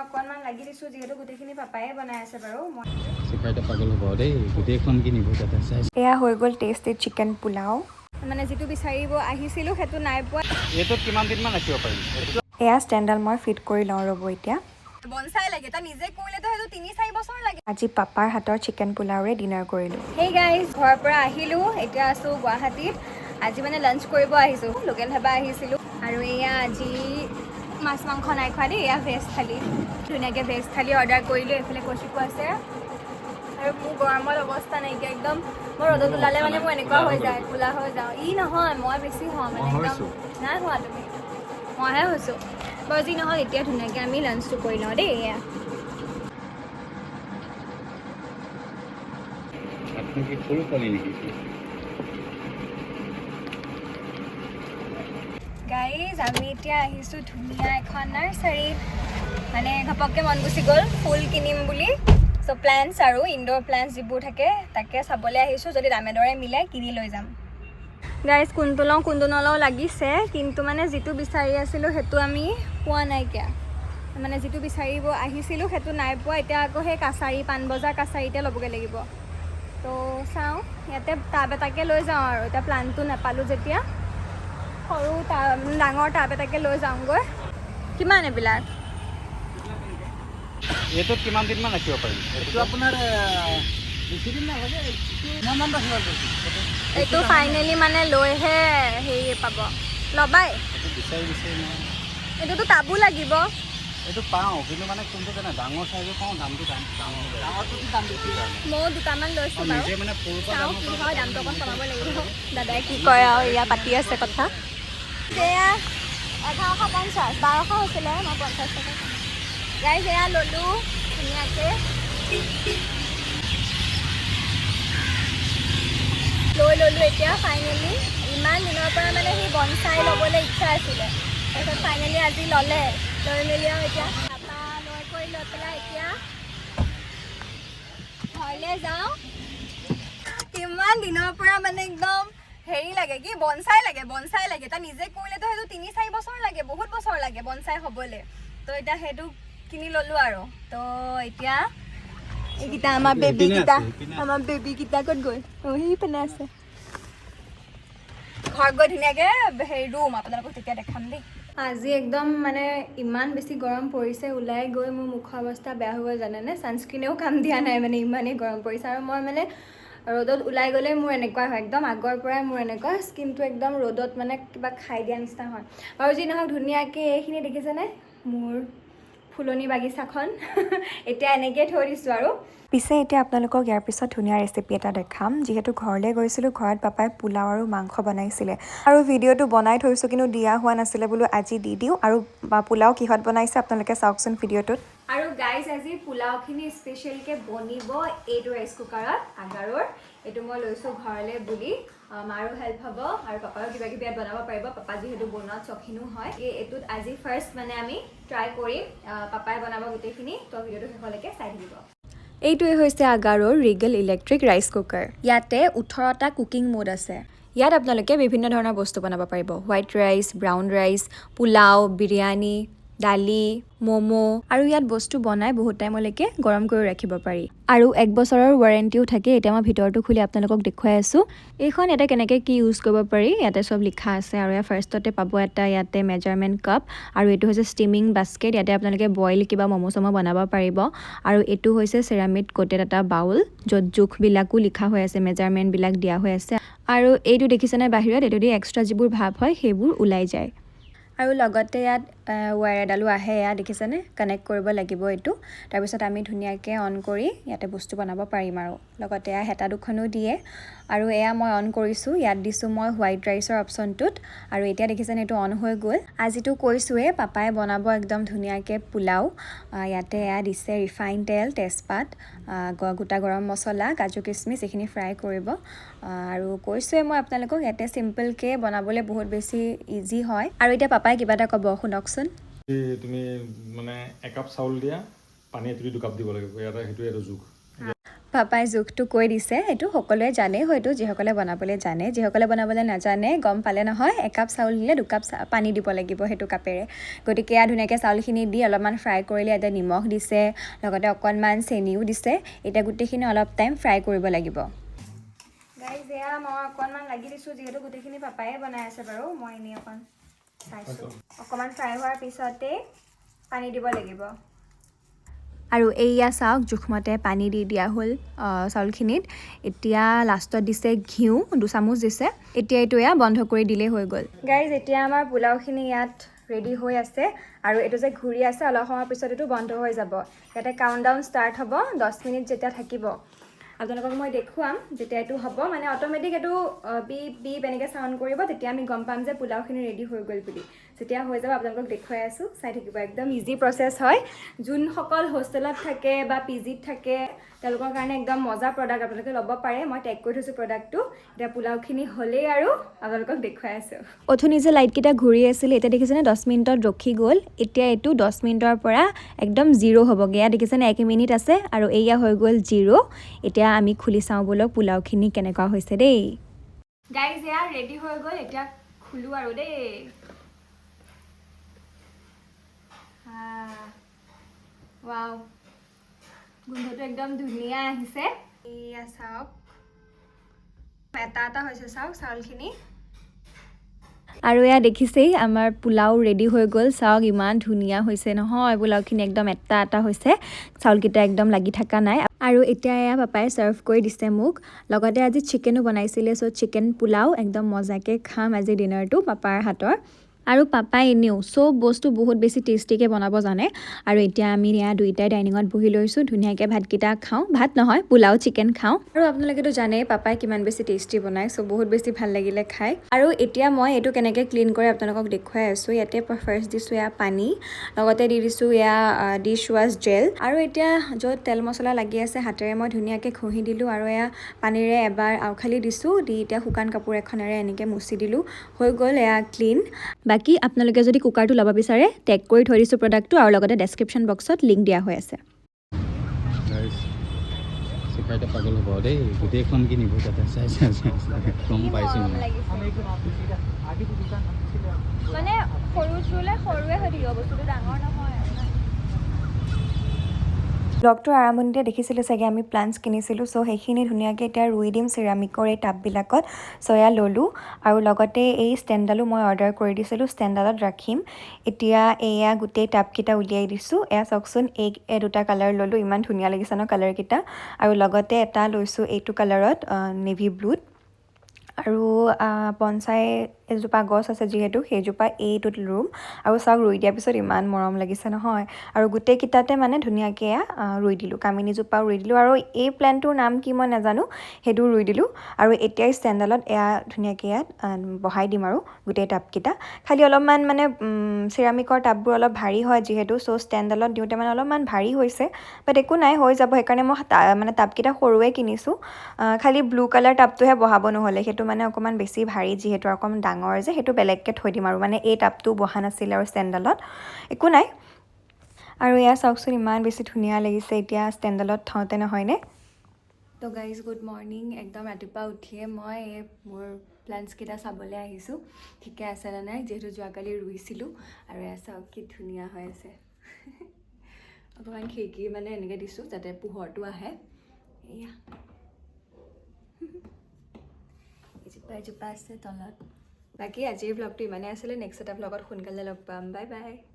অকণমান লাগি দিছোঁ, যিহেতু গোটেইখিনি পাপায়ে বনাই আছে বাৰু মই। শিখাইতে পাগল হ'ব দেই, গোটেইখন কিনিব তাতে চাই। এয়া হৈ গ'ল টেষ্টি চিকেন পোলাও। মানে যিটো বিচাৰিব আহিছিলোঁ, সেইটো নাই পোৱা। এইটোত কিমান দিনমান ৰাখিব পাৰিম এইটো? এয়া ষ্টেণ্ডডাল মই ফিট কৰি লওঁ ৰ'ব এতিয়া। বনচাই লাগে, তই নিজে কৰিলেতো সেইটো 3-4 বছৰ লাগে। আজি পাপাৰ হাতৰ চিকেন পোলাওৰে ডিনাৰ কৰিলোঁ। হেই গাইজ, ঘৰৰ পৰা আহিলোঁ, এতিয়া আছোঁ গুৱাহাটীত। আজি মানে লাঞ্চ কৰিব আহিছোঁ, লোকেল ধাবা আহিছিলোঁ। আৰু এয়া আজি মাছ মাংস নাই খোৱা দেই, এয়া ভেজ থালি। ধুনীয়াকৈ ভেজ থালি অৰ্ডাৰ কৰিলোঁ। এইফালে কৌশিকো আছে। আৰু মোৰ গৰমত অৱস্থা নাইকিয়া একদম। মই ৰ'দত ওলালে মানে মোৰ এনেকুৱা হৈ যায়, ক'লা হৈ যাওঁ। ই নহয়, মই বেছি হওঁ মানে মই একদম। হৈছোঁ। নাই হোৱা তুমি, মইহে হৈছোঁ। বাৰু যি নহওক, এতিয়া ধুনীয়াকৈ আমি লাঞ্চটো কৰি লওঁ দেই। এয়া। আপুনি কি সৰু পোৱালি নেকি? গাইজ, আমি এতিয়া আহিছোঁ ধুনীয়া এখন নাৰ্চাৰীত। মানে ঘপককৈ মন গুচি গ'ল ফুল কিনিম বুলি। চ' প্লেণ্টছ আৰু ইনড'ৰ প্লেণ্টছ যিবোৰ থাকে, তাকে চাবলৈ আহিছোঁ। যদি দামে দৰে মিলে, কিনি লৈ যাম। গাইজ, কোনটো লওঁ কোনটো নলওঁ লাগিছে, কিন্তু মানে যিটো বিচাৰি আছিলোঁ সেইটো আমি পোৱা নাইকিয়া। মানে যিটো বিচাৰিব আহিছিলোঁ সেইটো নাই পোৱা। এতিয়া আকৌ সেই কাছাৰী, পাণবজাৰ কাছাৰীতে ল'বগৈ লাগিব। তো চাওঁ, ইয়াতে টাব এটাকে লৈ যাওঁ আৰু এতিয়া প্লানটো নাপালোঁ যেতিয়া, সৰু টাব, ডাঙৰ টাব এটাকে লৈ যাওঁগৈ। কিমান এইবিলাক? এইটোত কিমান দিনমান ৰাখিব পাৰিম? এইটো আপোনাৰ বেছি দিন নালাগে। এইটো কিমানমান ৰাখিব পাৰিব? এইটো ফাইনেলি মানে লৈহে হেৰি পাব, ল'বাই। এইটো বিচাৰি বিচাৰি মই এইটোতো টাবো লাগিব। এইটো পাওঁ, কিন্তু মানে কোনটো জানে, ডাঙৰ চাইজো পাওঁ, দামটো দাম ডাঙৰ হৈ যায়। ডাঙৰটোতো দাম বেছি। ময়ো দুটামান লৈছোঁ আৰু বাৰু। নিজে মানে সৰুৰ পৰা চাওঁ ডাঙৰ কি কৰা। হয়, দামটো অকণ কমাব লাগিব। দাদাই কি কয় আৰু এয়া পাতি আছে কথা। এয়া 1150, 1200 হৈছিলে, মই 50 টকা। গাইজ, এয়া ল'লোঁ ধুনীয়াকৈ, লৈ ল'লোঁ এতিয়া ফাইনেলি। ইমান দিনৰ পৰা মানে সেই বনচাই ল'বলৈ ইচ্ছা আছিলে, তাৰপিছত ফাইনেলি আজি ল'লে। লৈ মেলি আৰু এতিয়া তাৰপৰা লৈ কৰি লৈ পেলাই এতিয়া ঘৰলৈ যাওঁ। কিমান দিনৰ পৰা মানে একদম হেৰি লাগে, কি বনচাই লাগে, বনচাই লাগে। তই নিজে কৰিলেতো সেইটো 3-4 বছৰ লাগে, বহুত বছৰ লাগে বনচাই হ'বলৈ। তো এতিয়া সেইটো কিনি ল'লোঁ আৰু। তো এতিয়া এইকেইটা আমাৰ বেবী সেইপিনে কেইটা আছে, সেইপিনে আছে। আমাৰ বেবী কেইটা ক'ত গ'ল? অ', সেইপিনে আছে। ঘৰত গৈ ধুনীয়াকৈ হেৰি ৰুম, আপোনালোকক তেতিয়া দেখাম দেই। আজি একদম মানে ইমান বেছি গৰম পৰিছে, ওলাই গৈ মোৰ মুখৰ অৱস্থা বেয়া হৈ গ'ল জানেনে? ছানস্ক্ৰীনেও কাম দিয়া নাই, মানে ইমানেই গৰম পৰিছে। আৰু মই মানে ৰ'দত ওলাই গ'লে মোৰ এনেকুৱা হয়, একদম আগৰ পৰাই মোৰ এনেকুৱা, স্কিনটো একদম ৰ'দত মানে কিবা খাই দিয়া নিচিনা হয়। বাৰু যি নহওক, ধুনীয়াকৈ এইখিনি দেখিছেনে, মোৰ ফুলনি বাগিচাখন এতিয়া এনেকৈয়ে থৈ দিছোঁ আৰু। পিছে এতিয়া আপোনালোকক ইয়াৰ পিছত ধুনীয়া ৰেচিপি এটা দেখাম। যিহেতু ঘৰলৈ গৈছিলোঁ, ঘৰত পাপাই পোলাও আৰু মাংস বনাইছিলে আৰু ভিডিঅ'টো বনাই থৈছোঁ, কিন্তু দিয়া হোৱা নাছিলে। বোলো আজি দি দিওঁ। আৰু বা পোলাও কিহত বনাইছে, আপোনালোকে চাওকচোন ভিডিঅ'টোত। আৰু গাইজ, আজি পোলাওখিনি স্পেচিয়েলকৈ বনিব এইটো ৰাইচ কুকাৰত, আগাৰৰ। এইটো মই লৈছোঁ ঘৰলৈ বুলি, মাৰো হেল্প হ'ব আৰু পাপায়ো কিবা কিবি ইয়াত বনাব পাৰিব। পাপা যিহেতু বনোৱাত চখিনো হয়। এইটোত আজি ফাৰ্ষ্ট মানে আমি ট্ৰাই কৰিম, পাপাই বনাব গোটেইখিনি। তো ভিডিঅ'টো শেষলৈকে চাই থাকিব। এইটোৱে হৈছে আগাৰৰ ৰিগেল ইলেক্ট্ৰিক ৰাইচ কুকাৰ। ইয়াতে 18টা কুকিং মোড আছে। ইয়াত আপোনালোকে বিভিন্ন ধৰণৰ বস্তু বনাব পাৰিব, white rice, brown rice, pulao, biryani, দালি, ম'ম'। আৰু ইয়াত বস্তু বনাই বহুত টাইমলৈকে গৰম কৰি ৰাখিব পাৰি আৰু এক বছৰৰ ৱাৰেণ্টিও থাকে। এতিয়া মই ভিতৰটো খুলি আপোনালোকক দেখুৱাই আছোঁ। এইখন ইয়াতে কেনেকৈ কি ইউজ কৰিব পাৰি, ইয়াতে চব লিখা আছে। আৰু ইয়াৰ ফাৰ্ষ্টতে পাব এটা ইয়াতে মেজাৰমেণ্ট কাপ আৰু এইটো হৈছে ষ্টিমিং বাস্কেট। ইয়াতে আপোনালোকে বইল কিবা ম'ম' চম' বনাব পাৰিব। আৰু এইটো হৈছে চেৰামিক কোটেড এটা বাউল, য'ত জোখবিলাকো লিখা হৈ আছে, মেজাৰমেণ্টবিলাক দিয়া হৈ আছে। আৰু এইটো দেখিছেনে বাহিৰত, এইটো দি এক্সট্ৰা যিবোৰ ভাপ হয় সেইবোৰ ওলাই যায়। আৰু লগতে ইয়াত ৱায়াৰ এডালো আহে, এয়া দেখিছেনে? কানেক্ট কৰিব লাগিব এইটো। তাৰপিছত আমি ধুনীয়াকৈ অন কৰি ইয়াতে বস্তু বনাব পাৰিম। আৰু লগতে এয়া হেতা দুখনো দিয়ে। আৰু এয়া মই অন কৰিছোঁ, ইয়াত দিছোঁ মই হোৱাইট ৰাইচৰ অপশ্যনটোত। আৰু এতিয়া দেখিছেনে, এইটো অন হৈ গ'ল। আজিতো কৈছোঁৱেই, পাপাই বনাব একদম ধুনীয়াকৈ পোলাও। ইয়াতে এয়া দিছে ৰিফাইন তেল, তেজপাত, গোটা গৰম মছলা, কাজু কিচমিচ, এইখিনি ফ্ৰাই কৰিব। আৰু কৈছোঁৱে মই আপোনালোকক, ইয়াতে চিম্পলকৈ বনাবলৈ বহুত বেছি ইজি হয়। আৰু এতিয়া পাপাই কিবা এটা ক'ব, শুনকচোন। তুমি মানে একাপ চাউল দিয়া, পানী তুমি 2 কাপ দিব লাগিব। ইয়াতে সেইটোৱে এটা জোখ। পাপাই জোখটো কৈ দিছে। এইটো সকলোৱে জানে হয়তো, যিসকলে বনাবলৈ জানে। যিসকলে বনাবলৈ নাজানে, গম পালে নহয়? একাপ চাউল দিলে 2 কাপ পানী দিব লাগিব সেইটো কাপেৰে। গতিকে এয়া ধুনীয়াকৈ চাউলখিনি দি অলপমান ফ্ৰাই কৰিলে, ইয়াতে নিমখ দিছে, লগতে অকণমান চেনিও দিছে। এতিয়া গোটেইখিনি অলপ টাইম ফ্ৰাই কৰিব লাগিব। গাইজ, এয়া মই অকণমান লাগি দিছোঁ, যিহেতু গোটেইখিনি পাপায়ে বনাই আছে বাৰু, মই এনেই অকণ চাইছোঁ। অকণমান ফ্ৰাই হোৱাৰ পিছতেই পানী দিব লাগিব। আৰু এইয়া চাওক, জোখমতে পানী দি দিয়া হ'ল চাউলখিনিত। এতিয়া লাষ্টত দিছে ঘিউ 2 চামুচ দিছে। এতিয়া এইটো এয়া বন্ধ কৰি দিলেই হৈ গ'ল। গাইজ, এতিয়া আমাৰ পোলাওখিনি ইয়াত ৰেডি হৈ আছে আৰু এইটো যে ঘূৰি আছে, অলপ সময়ৰ পিছত এইটো বন্ধ হৈ যাব। ইয়াতে কাউণ্ট ডাউন ষ্টাৰ্ট হ'ব। 10 মিনিট যেতিয়া থাকিব, আপোনালোকক মই দেখুৱাম। যেতিয়া এইটো হ'ব, মানে অট'মেটিক এইটো বিপ বিপ এনেকৈ চাউণ্ড কৰিব, তেতিয়া আমি গম পাম যে পোলাওখিনি ৰেডি হৈ গ'ল বুলি। যেতিয়া হৈ যাব, আপোনালোকক দেখুৱাই আছোঁ, চাই থাকিব। একদম ইজি প্ৰচেছ হয়। যোনসকল হোষ্টেলত থাকে বা পিজিত থাকে, তেওঁলোকৰ কাৰণে একদম মজা প্ৰডাক্ট, আপোনালোকে ল'ব পাৰে। মই টেগ কৰি থৈছোঁ প্ৰডাক্টটো। এতিয়া পোলাওখিনি হ'লেই আৰু আপোনালোকক দেখুৱাই আছোঁ। অথনি যে লাইটকেইটা ঘূৰি আছিলে, এতিয়া দেখিছেনে, 10 মিনিটত ৰখি গ'ল। এতিয়া এইটো 10 মিনিটৰ পৰা একদম জিৰ' হ'বগৈ। এয়া দেখিছেনে, 1 মিনিট আছে আৰু এইয়া হৈ গ'ল জিৰ'। এতিয়া আমি খুলি চাওঁ ব'লক পোলাওখিনি কেনেকুৱা হৈছে দেই। গাইজ, এয়া ৰেডি হৈ গ'ল। এতিয়া খোলোঁ আৰু দেই। ৱাও, গোন্ধটো একদম ধুনীয়া আহিছে। এয়া চাওক, এটা এটা হৈছে, চাওক চাউলখিনি। আৰু এয়া দেখিছেই, আমাৰ পোলাও ৰেডি হৈ গ'ল। চাওক, ইমান ধুনীয়া হৈছে নহয় পোলাওখিনি, একদম এটা এটা হৈছে, চাউলকেইটা একদম লাগি থকা নাই। আৰু এতিয়া এয়া পাপাই ছাৰ্ভ কৰি দিছে মোক। লগতে আজি চিকেনো বনাইছিলে, চ' চিকেন পোলাও একদম মজাকৈ খাম আজি ডিনাৰটো পাপাৰ হাতৰ। আৰু পাপাই এনেও চব বস্তু বহুত বেছি টেষ্টিকৈ বনাব জানে। আৰু এতিয়া আমি এয়া দুইটাই ডাইনিঙত বহি লৈছোঁ, ধুনীয়াকৈ ভাতকেইটা খাওঁ, ভাত নহয়, পোলাও চিকেন খাওঁ। আৰু আপোনালোকেতো জানেই পাপাই কিমান বেছি টেষ্টি বনায়, চ' বহুত বেছি ভাল লাগিলে খাই। আৰু এতিয়া মই এইটো কেনেকৈ ক্লিন কৰে আপোনালোকক দেখুৱাই আছোঁ। ইয়াতে ফাৰ্ষ্ট দিছোঁ এয়া পানী, লগতে দি দিছোঁ এয়া ডিছ ৱাছ জেল। আৰু এতিয়া য'ত তেল মছলা লাগি আছে, হাতেৰে মই ধুনীয়াকৈ ঘঁহি দিলোঁ আৰু এয়া পানীৰে এবাৰ আওখালি দিছোঁ। দি এতিয়া শুকান কাপোৰ এখনেৰে এনেকৈ মুচি দিলোঁ, হৈ গ'ল এয়া ক্লিন। বাকী আপোনালোকে যদি কুকাৰটো ল'ব বিচাৰে, টেগ কৰি থৈ দিছোঁ প্ৰডাক্টটো আৰু লগতে ডেছক্ৰিপশ্যন বক্সত লিংক দিয়া হৈ আছে। গাইজ, শিখাইতে পাগল হ'ব দেই, গোটেইখন কিনিব তাতে চাই চাই চাই চাই, গম পাইছোঁ মৰম মই। লাগিছে। মানে সৰু ৰুলে সৰুৱে হৈ থাকিব বস্তুটো, ডাঙৰ নহয় আৰু ন। ব্লগটোৰ আৰম্ভণিতে দেখিছিলোঁ চাগে, আমি প্লাণ্টছ কিনিছিলোঁ। চ' সেইখিনি ধুনীয়াকৈ এতিয়া ৰুই দিম চিৰামিকৰ এই টাববিলাকত। চ' এয়া ল'লোঁ আৰু লগতে এই ষ্টেণ্ডডালো মই অৰ্ডাৰ কৰি দিছিলোঁ, ষ্টেণ্ডডালত ৰাখিম। এতিয়া এয়া গোটেই টাবকেইটা উলিয়াই দিছোঁ। এয়া চাওকচোন, এই দুটা কালাৰ ল'লোঁ, ইমান ধুনীয়া লাগিছে ন কালাৰকেইটা? আৰু লগতে এটা লৈছোঁ এইটো কালাৰত, নেভি ব্লুত। আৰু বনচাই এজোপা গছ আছে যিহেতু, সেইজোপা এইটোত ৰুম। আৰু চাওক, ৰুই দিয়াৰ পিছত ইমান মৰম লাগিছে নহয়। আৰু গোটেইকেইটাতে মানে ধুনীয়াকৈ এয়া ৰুই দিলোঁ, কামিনীজোপাও ৰুই দিলোঁ আৰু এই প্লেণ্টটোৰ নাম কি মই নাজানো, সেইটো ৰুই দিলোঁ। আৰু এতিয়াই ষ্টেণ্ডডালত এয়া ধুনীয়াকৈ ইয়াত বহাই দিম আৰু গোটেই টাবকেইটা। খালি অলপমান মানে চিৰামিকৰ টাববোৰ অলপ ভাৰী হয় যিহেতু, চ' ষ্টেণ্ডডালত দিওঁতে মানে অলপমান ভাৰী হৈছে, বাট একো নাই, হৈ যাব। সেইকাৰণে মই মানে টাবকেইটা সৰুৱে কিনিছোঁ। খালি ব্লু কালাৰ টাবটোহে বহাব নহ'লে, সেইটো মানে অকণমান বেছি ভাৰী যিহেতু, অকণমান ডাঙৰ যে, সেইটো বেলেগকৈ থৈ দিম আৰু মানে এই টাবটো বহা নাছিলে আৰু ষ্টেণ্ডডালত, একো নাই। আৰু এয়া চাওকচোন, ইমান বেছি ধুনীয়া লাগিছে এতিয়া ষ্টেণ্ডডালত থওঁতে, নহয়নে? তো গাইজ, গুড মৰ্ণিং। একদম ৰাতিপুৱা উঠিয়ে মই এই মোৰ প্লেণ্টছকেইটা চাবলৈ আহিছোঁ, ঠিকে আছে নে নাই, যিহেতু যোৱাকালি ৰুইছিলোঁ। আৰু এয়া চাওক, কি ধুনীয়া হৈ আছে। অকণমান খিৰিকী মানে এনেকৈ দিছোঁ যাতে পোহৰটো আহে। এয়া এজোপা এজোপা আছে তলত। বাকী আজিৰ ভ্লগটো ইমানেই আছিলে। নেক্সট এটা ভ্লগত সোনকালে লগ পাম। Bye bye.